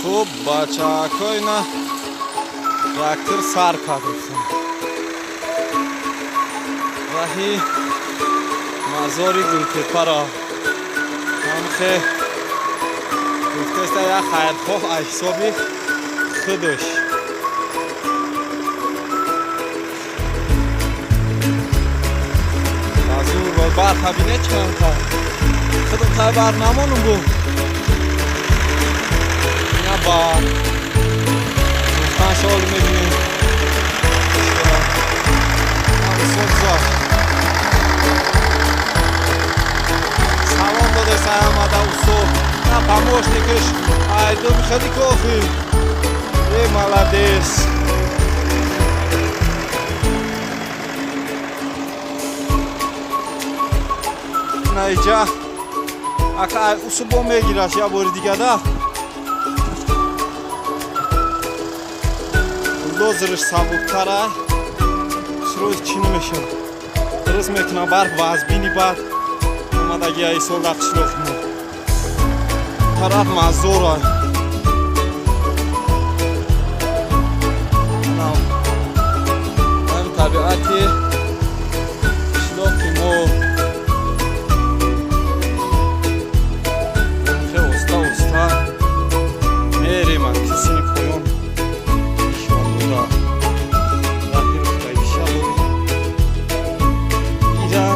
Хуб, бачаҳако, ина трактор сар кард, рафтам раҳи мазори Гултепаро. Ҳамхе гуфтеста, як хайрхоҳ аз ҳисоби худаш. Азур барфа бине чанд, худам тай бар намонум бу. Ина бар сӯхтан шол мебинем. Сӯза салом додеса омада усто на помощник аш айдум хеле кофи. Э, молодец. Наиҷа ака усубо мегираш я бори дигада бульдозерш сабуктара, срӯз чӣ намешавад, дуруст мекунам. Барф вазбини бад омадаги ай сол дар қишлоқи мо тараф мазора. Ҳам табиати қишлоқи мо хе оста оста мерем, кисини поён нишон дода раҳи руфтагиша ира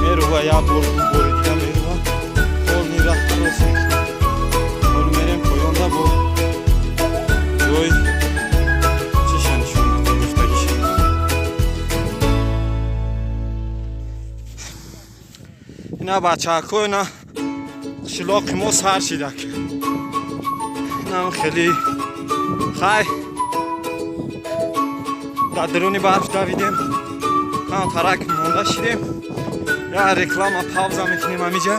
мерува, як бор, ду бори дига мерува, полный раҳ рост мекунем. Ҳоло мерем поёнда, бо ҷой чиша нишон медиҳем, руфтагиша. Ина, бачаҳако, ина қишлоқи мо сар шидак. Инам хеле хай дар даруни барф давидем, камтарак монда шидем. Я реклама пауза мекунем амиҷа.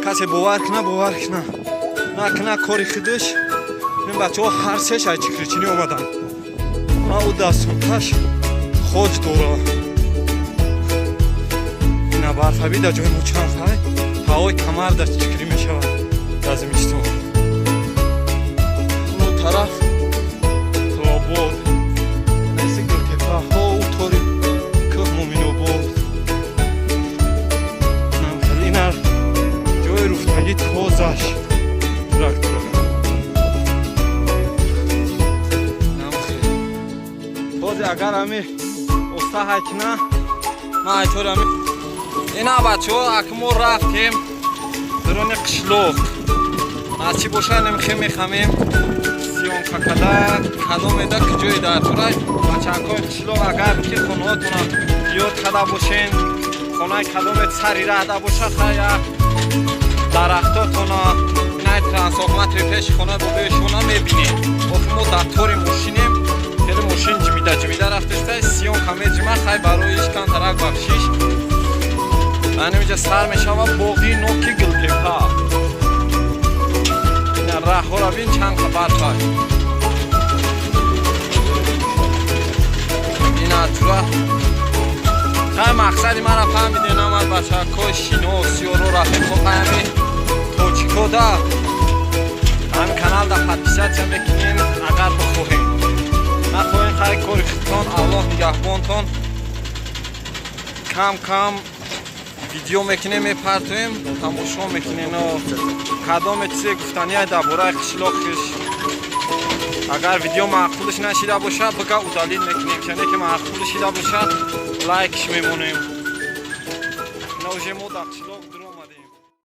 Касе бовар куна, бовар куна, накуна, кори худаш. Ин бачаҳо ҳар сеш ай чикричинӣ омаданд. Ма ӯ дастсумкаш хоҷ дора. Ина барфаби дар ҷои мо чанд хай ҳавои камар дар чикрӣ мешавад дар зимистон. Он тараф Тилобод неси, Гултепаҳо, тори кӯҳ Муминобод. Ина ҷои руфтагӣ тозаш трактора. Тозе агар ами оста ҳай кина, ман айтори ами. Ина, бачаҳо, ак мо рафтем даруни қишлоқ. Насиб боша, немхе мехамем съёмка када кадомеда куҷои дар турай. Бачаҳакои қишлоқ, агар ки хонаҳотона ёд када бошен, хонаи кадомед сари раҳда боша, хая дарахтотона най трансформатори пеши хонаи бобои шумо мебинем. Охи мо дар тори мошинем, хеле мошин ҷимида ҷимида рафтеста, съёмка меҷима. Хай, барои иш камтарак бахшиш. Анамиҷа сар мешава боғи ноки Гултепа. Ина раҳҳоро бин, чанд қа барфа. Ина тура. Хай, мақсади мара фаҳмидем, амад бачакҳои шинос, ёро, рафиқо, ҳами тоҷикода ҳами каналда подписаться мекунем, агар бихоҳем. Нахоҳем, хай, кори худтон, Аллоҳ нигаҳбонтон. Кам кам видео мекунем, мепартоем, тамошо мекунем. Кадоме чизе гуфтания дар бораи қишлоқиш, агар видео маъқулш нашида бошад, бика удалить мекунем, шане ки маъқул шида бошад, лайкш мемонем. Ина уже мо дар қишлоқ.